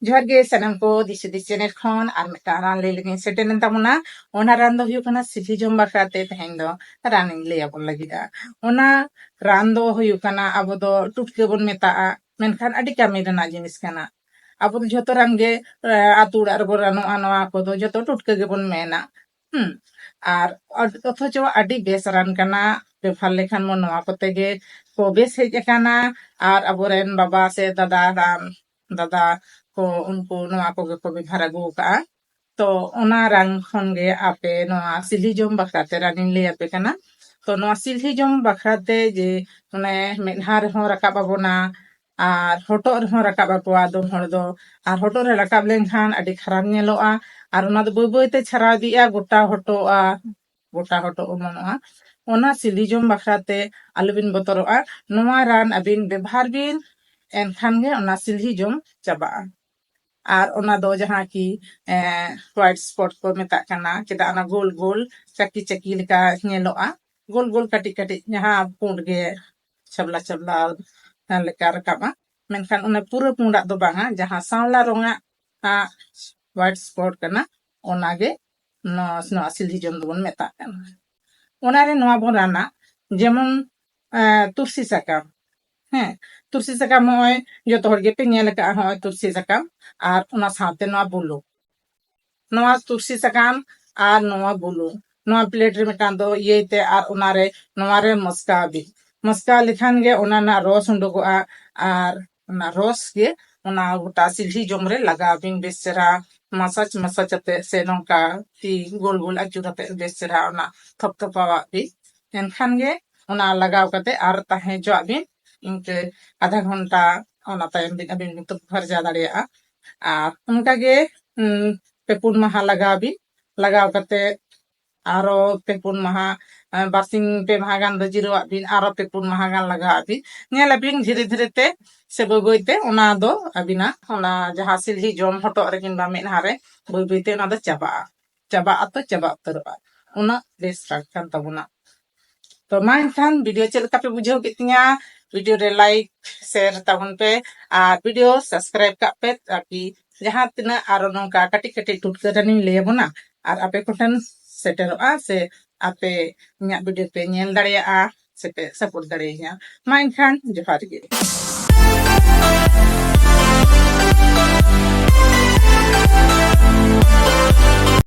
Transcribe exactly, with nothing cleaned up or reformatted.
ᱡᱚᱦᱟᱨ ᱜᱮ ᱥᱟᱱᱟᱢ ᱠᱚ, ᱫᱤᱥ ᱦᱩᱫᱤᱥ ᱪᱮᱱᱮᱞ ᱠᱷᱚᱱ ᱟᱨ ᱢᱤᱫᱴᱟᱝ ᱨᱟᱱ ᱞᱟᱹᱭ ᱞᱟᱹᱜᱤᱫ ᱤᱧ ᱥᱮᱴᱮᱨ ᱞᱮᱱ ᱛᱟᱵᱚᱱᱟ᱾ ᱚᱱᱟ ᱨᱟᱱ ᱫᱚ ᱦᱩᱭᱩᱜ ᱠᱟᱱᱟ ᱥᱤᱞᱦᱤ ᱡᱚᱢ ᱵᱟᱠᱷᱨᱟ ᱛᱮ ᱛᱮᱦᱮᱧ ᱫᱚ ᱨᱟᱱ ᱤᱧ ᱞᱟᱹᱭ ᱟᱵᱚᱱ ᱞᱟᱹᱜᱤᱫᱼᱟ᱾ ᱚᱱᱟ ᱨᱟᱱ ᱫᱚ ᱦᱩᱭᱩᱜ ᱠᱟᱱᱟ, ᱟᱵᱚ ᱫᱚ ᱴᱩᱴᱠᱟᱹ ᱵᱚᱱ ᱢᱮᱛᱟᱜᱼᱟ, ᱢᱮᱱᱠᱷᱟᱱ ᱟᱹᱰᱤ ᱠᱟᱹᱢᱤ ᱨᱮᱱᱟᱜ ᱡᱤᱱᱤᱥ ᱠᱟᱱᱟ᱾ ᱟᱵᱚ ᱫᱚ ᱡᱷᱚᱛᱚ ᱨᱟᱱ ᱜᱮ, ᱮ, ᱟᱹᱛᱩ ᱚᱲᱟᱜ ᱨᱮᱵᱚᱱ ᱨᱟᱱᱚᱜᱼᱟ, ᱱᱚᱣᱟ ᱠᱚᱫᱚ ᱡᱷᱚᱛᱚ ᱴᱩᱴᱠᱟᱹ ᱜᱮᱵᱚᱱ ᱢᱮᱱᱟ᱾ ᱦᱩᱸ᱾ ᱟᱨ ᱚᱛᱷᱚᱪᱚ ᱟᱹᱰᱤ ᱵᱮᱥ ᱨᱟᱱ ᱠᱟᱱᱟ, ᱵᱮᱵᱚᱦᱟᱨ ᱞᱮᱠᱷᱟᱱ ᱵᱚᱱ ᱱᱚᱣᱟ ᱠᱚᱛᱮ ᱜᱮ ᱠᱚ ᱵᱮᱥ ᱦᱮᱡ ᱟᱠᱟᱱᱟ᱾ ᱟᱨ ᱟᱵᱚᱨᱮᱱ ᱵᱟᱵᱟ ᱥᱮ ᱫᱟᱫᱟ ᱨᱟᱱ, ᱫᱟᱫᱟ ᱠᱚ, ᱩᱱᱠᱩ ᱱᱚᱣᱟ ᱠᱚᱜᱮ ᱠᱚ ᱵᱮᱵᱚᱦᱟᱨ ᱟᱹᱜᱩ ᱟᱠᱟᱫᱼᱟ᱾ ᱛᱚ ᱚᱱᱟ ᱨᱟᱱ ᱠᱷᱚᱱ ᱜᱮ ᱟᱯᱮ ᱱᱚᱣᱟ ᱥᱤᱞᱦᱤ ᱡᱚᱢ ᱵᱟᱠᱷᱨᱟ ᱛᱮ ᱨᱟᱱᱤᱧ ᱞᱟᱹᱭ ᱟᱯᱮ ᱠᱟᱱᱟ᱾ ᱛᱚ ᱱᱚᱣᱟ ᱥᱤᱞᱦᱤ ᱡᱚᱢ ᱵᱟᱠᱷᱨᱟ ᱛᱮ ᱡᱮ ᱚᱱᱮ ᱢᱮᱫᱦᱟ ᱨᱮᱦᱚᱸ ᱨᱟᱠᱟᱵ ᱟᱵᱚᱱᱟ, ᱟᱨ ᱦᱚᱴᱚᱜ ᱨᱮᱦᱚᱸ ᱨᱟᱠᱟᱵ ᱟᱠᱚᱣᱟ ᱟᱫᱚᱢ ᱦᱚᱲ ᱫᱚ᱾ ᱟᱨ ᱦᱚᱴᱚᱜ ᱨᱮ ᱨᱟᱠᱟᱵ ᱞᱮᱱᱠᱷᱟᱱ ᱟᱹᱰᱤ ᱠᱷᱟᱨᱟᱯ ᱧᱮᱞᱚᱜᱼᱟ, ᱟᱨ ᱚᱱᱟ ᱫᱚ ᱵᱟᱹᱭ ᱵᱟᱹᱭ ᱛᱮ ᱪᱷᱟᱨᱟᱣ ᱤᱫᱤᱜᱼᱟ, ᱜᱚᱴᱟ ᱦᱚᱴᱚᱜᱼᱟ, ᱜᱚᱴᱟ ᱦᱚᱴᱚᱜ ᱚᱢᱚᱱᱚᱜᱼᱟ᱾ ᱚᱱᱟ ᱥᱤᱞᱦᱤ ᱡᱚᱢ ᱵᱟᱠᱷᱨᱟ ᱛᱮ ᱟᱞᱚᱵᱤᱱ ᱵᱚᱛᱚᱨᱚᱜᱼᱟ, ᱱᱚᱣᱟ ᱨᱟᱱ ᱟᱹᱵᱤᱱ ᱵᱮᱵᱚᱦᱟᱨ ᱵᱤᱱ, ᱮᱱᱠᱷᱟᱱ ᱜᱮ ᱚᱱᱟ ᱥᱤᱞᱦᱤ ᱡᱚᱢ ᱪᱟᱵᱟᱜᱼᱟ᱾ ᱟᱨ ᱚᱱᱟ ᱫᱚ ᱡᱟᱦᱟᱸ ᱠᱤ, ᱮ, white spot ᱠᱚ ᱢᱮᱛᱟᱜ ᱠᱟᱱᱟ, ᱪᱮᱫᱟᱜ ᱚᱱᱟ ᱜᱳᱞ ᱜᱳᱞ ᱪᱟᱹᱠᱤ ᱪᱟᱹᱠᱤ ᱞᱮᱠᱟ ᱧᱮᱞᱚᱜᱼᱟ, ᱜᱳᱞ ᱜᱳᱞ ᱠᱟᱹᱴᱤᱡ ᱠᱟᱹᱴᱤᱡ ᱡᱟᱦᱟᱸ ᱯᱩᱸᱰ ᱜᱮ ᱪᱷᱟᱵᱞᱟ ᱪᱷᱟᱵᱞᱟ ᱞᱮᱠᱟ ᱨᱟᱠᱟᱵᱼᱟ, ᱢᱮᱱᱠᱷᱟᱱ ᱚᱱᱟ ᱯᱩᱨᱟᱹ ᱯᱩᱸᱰᱟᱜ ᱫᱚ ᱵᱟᱝᱟ, ᱡᱟᱦᱟᱸ ᱥᱟᱣᱞᱟ ᱨᱚᱝᱟᱜ, ᱟ, white spot ᱠᱟᱱᱟ, ᱚᱱᱟᱜᱮ ᱱᱚᱣᱟ, ᱱᱚᱣᱟ ᱥᱤᱞᱦᱤ ᱡᱚᱢ ᱫᱚᱵᱚᱱ ᱢᱮᱛᱟᱜ ᱠᱟᱱᱟ᱾ ᱚᱱᱟᱨᱮ ᱱᱚᱣᱟ ᱵᱚᱱ ᱨᱟᱱᱟ, ᱡᱮᱢᱚᱱ, ᱮ, ᱛᱩᱨᱥᱤ ᱥᱟᱠᱟᱢ᱾ ᱦᱮᱸ, ᱛᱩᱨᱥᱤ ᱥᱟᱠᱟᱢ ᱱᱚᱜᱼᱚᱭ ᱡᱚᱛᱚ ᱦᱚᱲ ᱜᱮᱯᱮ ᱧᱮᱞ ᱟᱠᱟᱫᱼᱟ, ᱱᱚᱜᱼᱚᱭ ᱛᱩᱨᱥᱤ ᱥᱟᱠᱟᱢ ᱟᱨ ᱚᱱᱟ ᱥᱟᱶᱛᱮ ᱱᱚᱣᱟ ᱵᱩᱞᱩᱝ᱾ ᱱᱚᱣᱟ ᱛᱩᱨᱥᱤ ᱥᱟᱠᱟᱢ ᱟᱨ ᱱᱚᱣᱟ ᱵᱩᱞᱩᱝ, ᱱᱚᱣᱟ plate ᱨᱮ ᱢᱤᱫᱴᱟᱝ ᱫᱚ ᱤᱭᱟᱹᱭ ᱛᱮ ᱟᱨ ᱚᱱᱟᱨᱮ, ᱱᱚᱣᱟᱨᱮ ᱢᱚᱥᱠᱟᱣ ᱵᱤᱱ᱾ ᱢᱚᱥᱠᱟᱣ ᱞᱮᱠᱷᱟᱱ ᱜᱮ ᱚᱱᱟ ᱨᱮᱱᱟᱜ ᱨᱚᱥ ᱩᱰᱩᱠᱚᱜᱼᱟ, ᱟᱨ ᱚᱱᱟ ᱨᱚᱥ ᱜᱮ ᱚᱱᱟ ᱜᱚᱴᱟ ᱥᱤᱞᱦᱤ ᱡᱚᱢ ᱨᱮ ᱞᱟᱜᱟᱣ ᱵᱤᱱ ᱵᱮᱥ ᱪᱮᱦᱨᱟ᱾ massage, massage ᱟᱛᱮ ᱥᱮ ᱱᱚᱝᱠᱟ ᱛᱤ ᱜᱳᱞ ᱜᱳᱞ ᱟᱹᱪᱩᱨ ᱟᱛᱮ ᱵᱮᱥ ᱪᱮᱦᱨᱟ ᱚᱱᱟ ᱛᱷᱚᱯᱛᱷᱚᱯᱟᱣᱟᱜ ᱵᱤᱱ᱾ ᱮᱱᱠᱷᱟᱱ ᱜᱮ ᱚᱱᱟ ᱞᱟᱜᱟᱣ ᱠᱟᱛᱮ ᱟᱨ ᱛᱟᱦᱮᱸ ᱦᱚᱪᱚᱣᱟᱜ ᱵᱤᱱ ᱤᱱᱠᱟᱹ ᱟᱫᱷᱟ ᱜᱷᱚᱱᱴᱟ᱾ ᱚᱱᱟ ᱛᱟᱭᱚᱢ ᱵᱤᱱ ᱟᱹᱵᱤᱱ ᱵᱤᱱ ᱛᱩᱯᱩ ᱯᱷᱟᱨᱪᱟ ᱫᱟᱲᱮᱭᱟᱜᱼᱟ᱾ ᱟᱨ ᱚᱱᱠᱟ ᱜᱮ, ᱩᱸ, ᱯᱮ ᱯᱩᱱ ᱢᱟᱦᱟ ᱞᱟᱜᱟᱣ ᱵᱤᱱ᱾ ᱞᱟᱜᱟᱣ ᱠᱟᱛᱮ ᱟᱨᱚ ᱯᱮ ᱯᱩᱱ ᱢᱟᱦᱟ, ᱮ, ᱵᱟᱨᱥᱤᱧ ᱯᱮ ᱢᱟᱦᱟ ᱜᱟᱱ ᱫᱚ ᱡᱤᱨᱟᱹᱣᱟᱜ ᱵᱤᱱ, ᱟᱨᱚ ᱯᱮ ᱯᱩᱱ ᱢᱟᱦᱟ ᱜᱟᱱ ᱞᱟᱜᱟᱣᱟᱜ ᱵᱤᱱ᱾ ᱧᱮᱞ ᱟᱵᱤᱱ ᱫᱷᱤᱨᱮ ᱫᱷᱤᱨᱮ ᱛᱮ ᱥᱮ ᱵᱟᱹᱭ ᱵᱟᱹᱭ ᱛᱮ ᱚᱱᱟ ᱫᱚ ᱟᱹᱵᱤᱱᱟᱜ ᱚᱱᱟ ᱡᱟᱦᱟᱸ ᱥᱤᱞᱦᱤ ᱡᱚᱢ ᱦᱚᱴᱚᱜ ᱨᱮ ᱠᱤᱝᱵᱟ ᱢᱮᱫᱦᱟ ᱨᱮ ᱵᱟᱹᱭ ᱵᱟᱹᱭ ᱛᱮ ᱚᱱᱟ ᱫᱚ ᱪᱟᱵᱟᱜᱼᱟ᱾ ᱪᱟᱵᱟᱜ ᱟᱛᱚ ᱪᱟᱵᱟ ᱩᱛᱟᱹᱨᱚᱜᱼᱟ᱾ ᱩᱱᱟᱹᱜ ᱵᱮᱥ ᱨᱟᱱ ᱠᱟᱱ ᱛᱟᱵᱚᱱᱟ᱾ ᱛᱚ ᱢᱟ ᱮᱱᱠᱷᱟᱱ video ᱪᱮᱫ ᱞᱮᱠᱟ ᱯᱮ ᱵᱩᱡᱷᱟᱹᱣ ᱠᱮᱫ ᱛᱤᱧᱟ? video ᱨᱮ like share ᱛᱟᱵᱚᱱ ᱯᱮ ᱟᱨ video subscribe ᱠᱟᱜ ᱯᱮ, ᱛᱟᱠᱤ ᱡᱟᱦᱟᱸ ᱛᱤᱱᱟᱹᱜ ᱟᱨᱚ ᱱᱚᱝᱠᱟ ᱠᱟᱹᱴᱤᱡ ᱠᱟᱹᱴᱤᱡ ᱴᱩᱴᱠᱟᱹ ᱨᱟᱱᱤᱧ ᱞᱟᱹᱭ ᱟᱵᱚᱱᱟ ᱟᱨ ᱟᱯᱮ ᱠᱚᱴᱷᱮᱱ ᱥᱮᱴᱮᱨᱚᱜᱼᱟ, ᱥᱮ ᱟᱯᱮ ᱤᱧᱟᱹᱜ video ᱯᱮ ᱧᱮᱞ ᱫᱟᱲᱮᱭᱟᱜᱼᱟ, ᱥᱮᱯᱮ support ᱫᱟᱲᱮᱭᱟᱹᱧᱟ᱾ ᱢᱟ ᱮᱱᱠᱷᱟᱱ ᱡᱚᱦᱟᱨ ᱜᱮ᱾